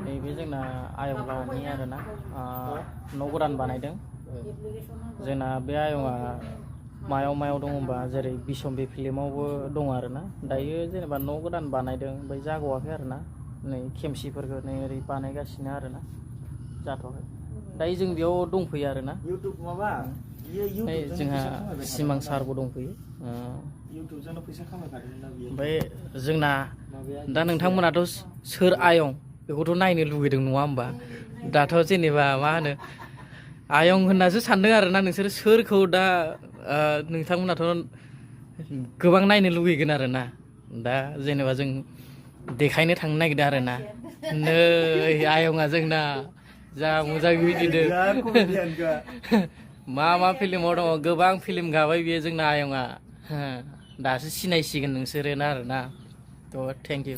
नैबे जोंना आयंलावनि आरोना न' गोदान बानायदों जोंना बे आयंआ मायाव दं होनबा जेरै बिसम्बि फिल्मावबो दं आरोना दायो जेनेबा न' गोदान बानायदों ओमफ्राय जागवाखै आरोना नै खेमसिफोरखौ नै ओरै बानायगासिनो आरोना जाथ'वाखै दायो जों बेयाव दंफैयो आरोना जोंहा सिमां सारबो दंफैयो ओमफ्राय जोंना दा नोंथांमोनाथ' सोर आयं बेखौथ' नायनो लुगैदों नङा होमबा दाथ' जेनेबा मा होनो आयं होननासो सानदों आरोना नोंसोर सोरखौ दा नोंथांमोनाथ' गोबां नायनो लुगैगोन आरोना दा जेनेबा जों देखायनो थांनो नागिरदों आरोना नै आयंआ जोंना जा मोजां मिनिदों मा फिल्माव दङ गोबां फिल्म गाबाय बियो जोंना आयंआ दासो सिनायसिगोन नोंसोरो आरोना थ' थेंक इउ